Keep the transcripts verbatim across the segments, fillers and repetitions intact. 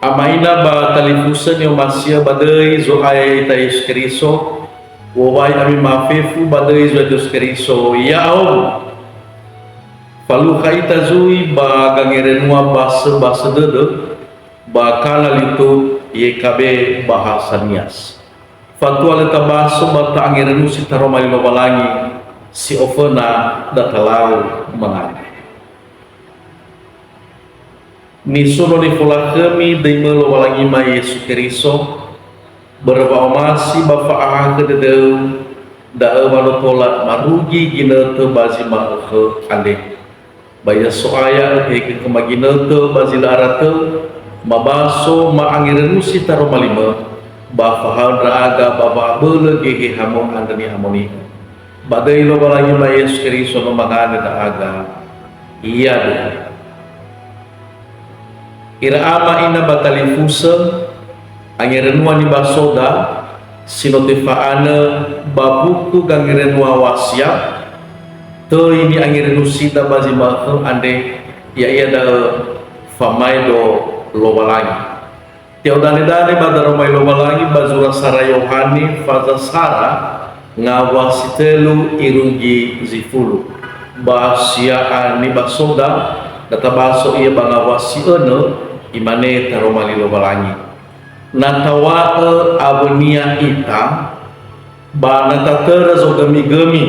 Ama ina ba talifusö ni'omasi'ö ba döi Zo'aya ya'ita Yesu Keriso, u'owai ami mafefu ba döi Zo'aya Yesu Keriso, ya'ahowu. Falukha ita zui ba gangerenua basö-basö dödö, ba Kanal YouTube Y K B Bahasa Nias. Fatua lö tabaso ba ta'angerenusi taroma li Lowalangi, si oföna datalau mangandrö. Nisuno nifolakhömi döimö Lowalangima Yesu Keriso, börö wa'omasi ba fa'ahakhö dödöu, da'ö wa no tola marugi ginötö ba zi ma'ökhö andre. Ba ia So'aya, öhegö khöma ginötö ba zi lö ara tö, mabaso ma'angerenusi taroma limö, ba fahaö ndra'aga ba wa'abölö gehehamö andrö ni'amoni'ö. Ba döi Lowalangima Yesu Keriso no mangandrö ndra'aga. Iadöi. Ira ama ina ba talifusö, angerenua nibasoda, si no tefa'anö ba buku gangerenua Wasiat, töi ni'angerenusida ba zi ma'ökhö andre, ya'ia da'ö Famaedo Lowalangi. Te'odanedane ba daroma li Lowalangi ba zura sara Yohane faza sara, ngawua si tölu irugi zi fulu. Ba sia'a nibasoda, na tabaso ia ba ngawua si önö, imane taroma li Lowalangi. Na tawa'ö awönia ita, ba na tatörö zogömigömi,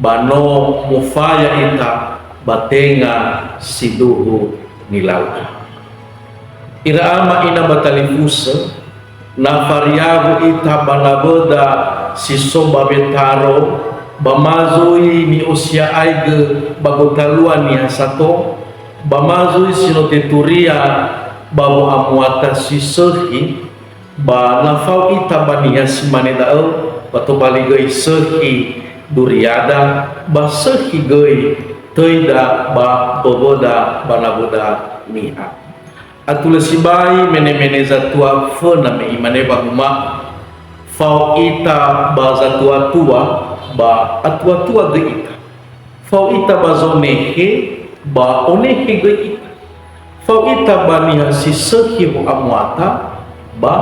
ba no mofaya ita ba tenga sindruhu nilauda. Ira ama ina ba talifusö, na fariawu ita ba nawöda si so ba Wetaro, ba ma zui ni'osia'aigö ba gotalua niha sato, ba ma zui si no teturia ba wo'amuata si sökhi, ba na fao ita ba niha si mane da'ö, ba tobali göi sökhi duriada, ba sökhi göi töida ba böwöda ba nawöda niha. Atulö sibai mene-mene zatua föna me imane wanguma'ö, fao ita ba zatua-tua, ba atua-tua göi ita. Fao ita ba zonehe, ba onehe göi ita. Fao ita ba niha si sökhi wo'amuata, ba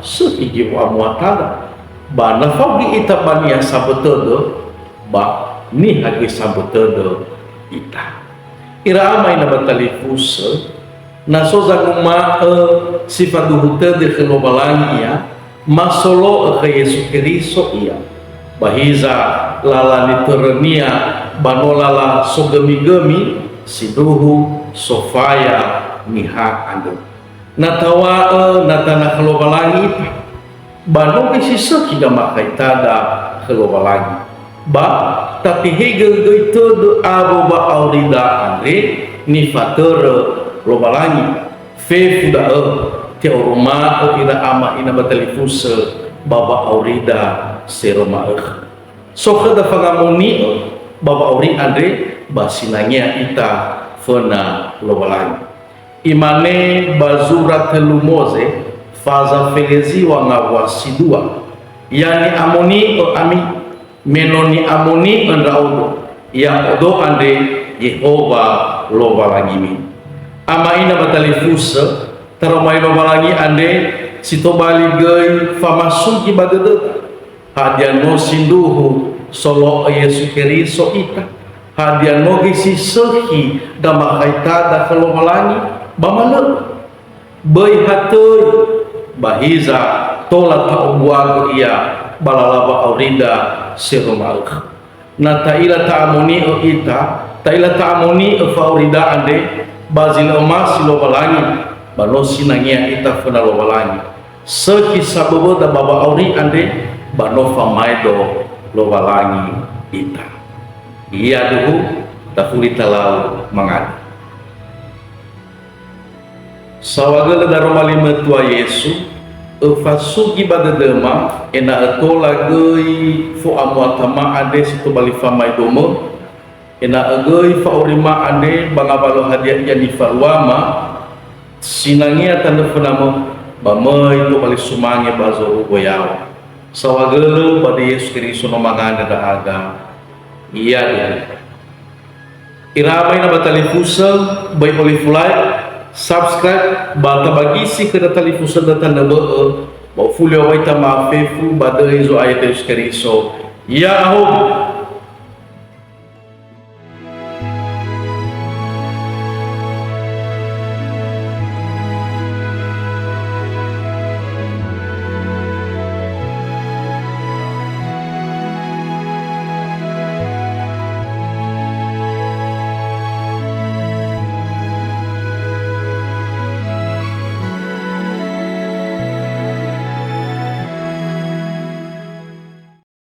sökhi göi wo'amuatada. Ba na fao göi ita ba niha sambö tödö, ba niha göi sambö tödö ita. Ira ama ina ba talifusö, na so zanguma'ö si faduhu tödö khö Lowalangi ia, ma solo'ö khö Yesu Keriso ia. Ba hiza lala nitörönia ba no lala sogömigömi sindruhu sofaya niha andrö. Na tawa'ö na tana khö Lowalangi ita, ba no göi si sökhi gamakhaetada khö Lowalangi. Ba tatehegö göi tödö awö wa'aurida andre nifatörö Lowalangi. Fefu da'ö te'oroma'ö ira ama ina ba talifusö ba wa'aurida sero ma'ökhö. So khöda fangamoni'ö ba wa'auri andre ba sinangea ita föna Lowalangi. Imane ba zura tölu Moze, faza feleziwa ngawua si dua. Ya ni'amoni'ö ami, me no ni'amoni'ö ndra'odo, ya'odo andre Yehowa Lowalangimi. Ama ina ba talifusö, taroma li Lowalangi andre si tobali göi famasugi ba dödöda. Hadia no sindruhu solo'ö Yesu Keriso ita? Hadia no göi si sökhi gamakhaetada khö Lowalangi? Ba ma lö. Böi ha töi, ba hiza tola ta'ombuagö ia ba lala wa'aurida sero ma'ökhö. Na ta'ila ta'amoni'ö ita, ta'ila ta'amoni'ö fa'aurida andre, ba zi lö omasi Lowalangi, ba no sinangea ita föna Lowalangi. Sökhi saböwöda ba wa'auri andre, ba no famaedo Lowalangi ita. Yaduhu, tafuli talau mangandrö. Saohagölö daroma li Matua Yesu, öfasugi ba dödöma, ena'ö tola göi fo'amuatama andre si tobali famaedomö, ena'ö göi fa'orima andre ba ngawalö hadia ia nifaluama, sinangea tanö fönamö, ba möi tobali sumange ba zorugo yaŵa. Saohagölö ba döi Yesu Keriso no mangandrö ndra'aga. Yaduhu. Ira ama ina ba talifusö, böi olifu lae, Subscribe ba tabagisi khö ndra talifusöndra tanö bö'ö, ba ufuli awai tama fefu ba döi Zo'aya Yesu Keriso. Ya'ahowu!